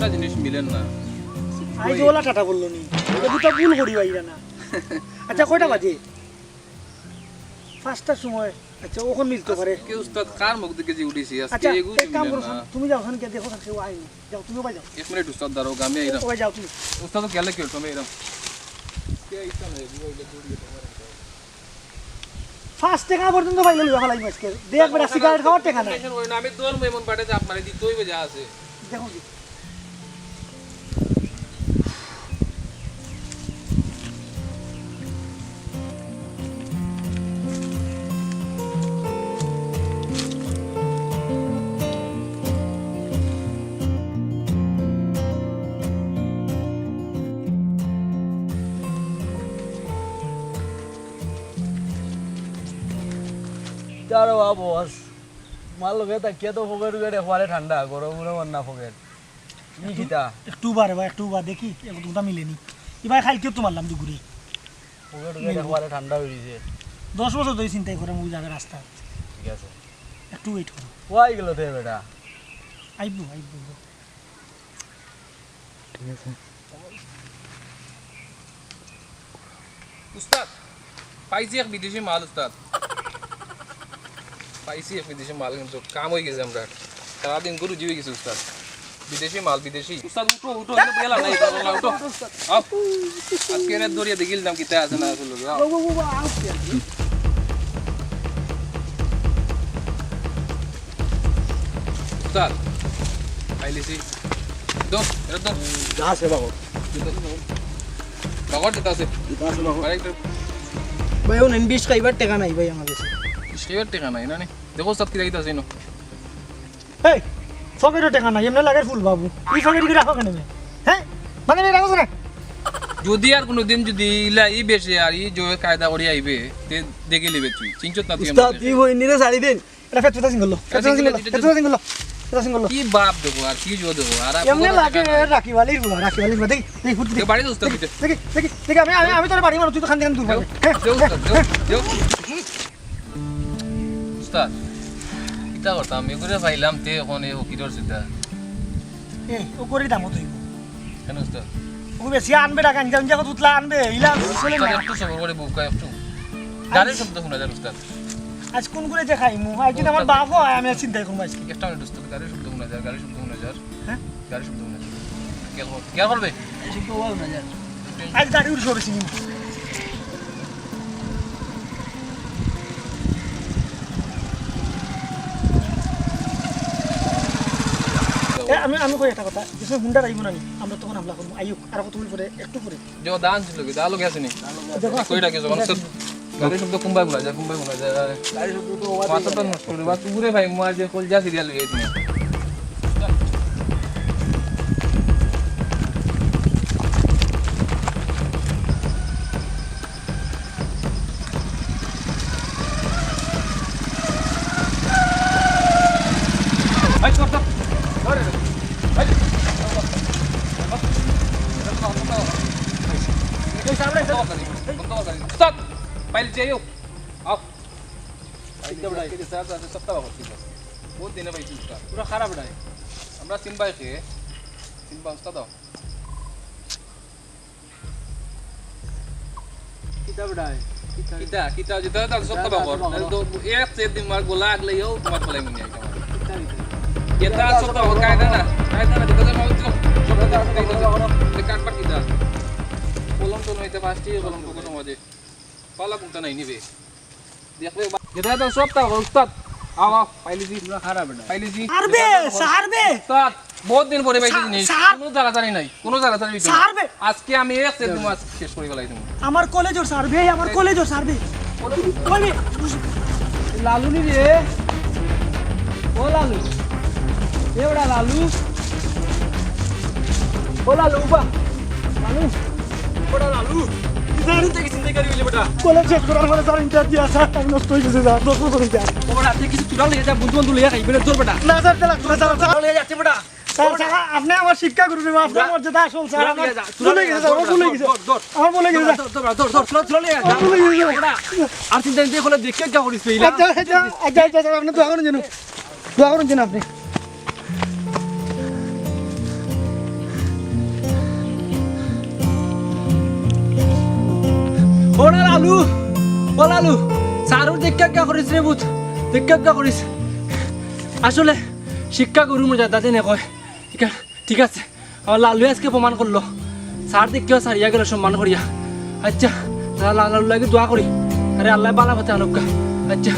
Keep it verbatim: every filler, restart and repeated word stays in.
জিনিস মিলের না। আইজ ওলা টাটা বললো নি। এগুতা ভুল করি বাইরা না। আচ্ছা, কয়টা বাজে? পাঁচটার সময়। আচ্ছা, অখন মিলতো পারে। আজকে উস্তাদ কার মুখ দেখি যে উঠিছি, আজকে আচ্ছা, এগু এক কাম মিলের করো, না। তুমি যাও, অখন গিয়া দেখো, কেউ আইনি। যাও, তুমি ওবায় যাও। এক মিনিট উস্তাদ, দাঁড়াও, আমি আইরাম। ওবায় যাও তুমি। উস্তাদ গেলে কেউ, তুমি আইরাম। কে ইচ্ছা নাই, বুঝাইলে দৌড়িয়ে তোমার একটা। পাঁচ টেকা পর্যন্ত পাইলে লইয়া ফালাইমু আজকে। দেখ বেটা, সিগারেট খাওয়ার টেকা নাই। টেনশন করি না, আমি দৌড়মু এমন বাটে চাপ মারি দিতে হইবে যা আছে। দেখো কি। তার বাবা বস, মাল লগে থাকিয়া তো ফকেট উকেট একবারে ঠান্ডা, গরম গরম আর না ফকেট। ই কিতা? একটু উবা রে বা, একটু উবা দেখি, একটু তো মিলেনি। ইবায় খাইল কেউ তো মারলাম দুগুরি। ফকেট উকেট একবারে ঠান্ডা হয়ে গেছে। দশ বছর ধরে চিন্তাই করে মুই যাবে রাস্তা। ঠিক আছে। একটু ওয়েট করো। ওয়াই গেল রে বেটা। আইবো, আইবো। ঠিক আছে। উস্তাদ, পাইছি এক বিদেশি মাল উস্তাদ। পাইছি এক বিদেশি মাল, কিন্তু কাম হয়ে গেছে আমরা। সারাদিন গরু জিবে গেছে উস্তাদ। বিদেশি মাল, বিদেশি। উস্তাদ উঠো, উঠো, উঠো, গেলাম না, উঠো, উঠো, উঠো। আও। আজকে রাত ধরিয়া দেখিলাম কিতা আছে না আছে লগে, আও। উস্তাদ, পাইলিছি। দো, এটা দো। যা আছে বাবা। বাগর যেটা আছে। যেটা আছে বাবা। আরেকটা। ভাই, ও নেন বিশ খাইবার টেকা নাই ভাই আমার কাছে। বিশ খাইবার টেকা নাই না নি? দেখো উস্তাদ কিতা কিতা আছে ইনো। এই, ফকেটও টেকা নাই, এমনি লাগে ফুল বাবু। ই ফকেট করে রাখো কেন বে? হ্যাঁ? মানে বে রাখো না? যদি আর কোনোদিন যদি ইলা ই বেশে আর ই যে কায়দা করি আইবে, তে দেখে লিবে তুই। চিনছত না তুই উস্তাদ, আমাকে। তুই বই নিলে ছাড়ি দিন। এটা ফেট ফেটা সিঙ্গল লো। ফেট ফেটা সিঙ্গল লো। ফেট ফেটা সিঙ্গল লো। ফেটা সিঙ্গল লো। কি বাপ দেখো আর কি জো দেখো আর এমনি লাগে রাখি বালির বুয়া, রাখি বালির বুয়া। দেখি, দেখি, ফুট দেখি। বাড়ি দোস্ত দিতে। দেখি, দেখি, দেখি, আমি, আমি, আমি তোর বাড়ি মানুষ, তুই তো খান থেকে দূর পাবি। হ্যাঁ, যাও, যাও, যাও। উস্তাদ, কিতা করতাম? এগুরে পাইলাম তে এখন এই ফকিরর চিন্তা। এ, ও করে দামও তুই। কেন উস্তাদ? ও বেশি আনবে টাকা, নিজে নিজে কত উতলা আনবে, ইলা চলে না। উস্তাদ, একটু সবর করে বুকা একটু। গাড়ির শব্দ শোনা যায় উস্তাদ। আজ কোন করে যে খাইমু? আজ যদি আমার বাপ হয়, আমি আর চিন্তাই করবো আজকে। একটা মিনিট উস্তাদ, গাড়ির শব্দ শোনা যায়, গাড়ির শব্দ শোনা যায়। হ্যাঁ? গাড়ির শব্দ শোনা যায়। খেয়াল কর-, খেয়াল করবে? এই শব্দ শোনা যায়। আজ গাড়ি উঠে সরে চিনি। এ, আমি, আমি কই একটা কথা, কিছু হুন্ডা রাখবো না নি? আমরা তখন হামলা করবো। আইউক, আর কত পরে, একটু পরে। যে ও দান ছিল কি? দা লগে আছে নি? দেখো, কই রাখে যখন সব গাড়ি শব্দ কুম্বাই বলা যায়, কুম্বাই বলা যায়। গাড়ি শব্দ তো ওভার মাথা তো নষ্ট করে, বাস উড়ে ভাই, মার যে কল যা সিরিয়াল হয়ে তুমি। ভাই, stop, stop। ধরে নে। ভাই। এই সামনে, সামনে। Stop। পাইল যাইও। আও। এই যে স্যার আছে, সপ্তাহ বাবদ ঠিক আছে। বহুত দিনে পাইছি উস্তাদ। পুরা খারাপ নাই। আমরা সিম্বাই খেয়ে, সিম্বা উস্তাদ দাও। কিতা বেটায়? কিতা? কিতা, কিতা, যেটা তো সব কথা বল। তো এক সেট দিন মার গোলা আগলে ইও তোমার গোলাই মনে হয় আমার। কিতা, কিতা? যেটা সব কথা বল, কায়দা না, কায়দা না, যেটা তো মাউথ সব কথা বল। কাটপাট কিতা? কলম তো নইতে পাঁচটি কলম তো কোনো মজে। পালা কোনটা নাই নিবে। দেখবে বা-, যেটা তো সব তা উস্তাদ। আও, আও, পাইলিছি। পুরা খারাপ বেটা। পাইলিছি। সারবে, সারবে। উস্তাদ, বহুত দিন পরে পাইছি সা-, জিনিস। সার- কোনো জাগাজানি নাই, কোনো জাগাজানি হইতো না। সারবে। আজকে আমি এক সেট দিমু, আজকে শেষ করে ফেলাই দিমু। আমার কলেজর সারবে, আমার কলেজর সারবে। কলেজর? কই রে? লালু নি রে? ও লালু। এ ওটা লালু। ও লালু, উবা। লালু। ওটা লালু। জানি থেকে চিন্তা করি বলে বেটা। কলেজ শেষ করার পরে স্যার ইন্টার দিয়া স্যার টাইম নষ্ট হয়ে গেছে স্যার, দশ বছর ইন্টার। ও বেটা, তুই কিছু চূড়া লইয়া যা, বন্ধু বান্ধব লইয়া খাইবে রে, দৌড় বেটা। না স্যার, তে লাগতো না স্যার, স্যার। চূড়া লইয়া যাচ্ছে বেটা। স্যার, স্যার, আপনি আমার শিক্ষা গুরু রে, আপনার মর্যাদা আসল স্যার। চূড়া আমার লইয়া যা, চূড়া ভুল হয়ে লইয়া গেছে, যা, আমার ভুল হয়ে গেছে। দৌড়, দৌড়, দৌড়, দৌড়, দৌড়, চূড়া, চূড়া লইয়া যা। আমার ভুল হয়ে গেছে। বেটা, আর চিন্তা নিতে হলে দেখে যা করিস তুই, না? আচ্ছা, আচ্ছা, আচ্ছা, আচ্ছা, স্যার, আপনি দোয়া করুন যেন। দোয়া করুন যেন আপনি। লালু, ও লালু, স্যারর দেখা কিয়া করিস রে পুত, দেখা কিয়া করিস। আসলে শিক্ষা গুরুর মর্যাদা দেনে কয়। ঠিক আ-, ঠিক আছে, আমার লালু আজকে প্রমাণ করলো, স্যার দেখিয়াও ছাড়িয়া গেল সম্মান করিয়া। আচ্ছা, লা-, লা-, লালুর লাগি দোয়া করি। আরে আল্লায় বালা পথে আনউক্কা। আচ্ছা।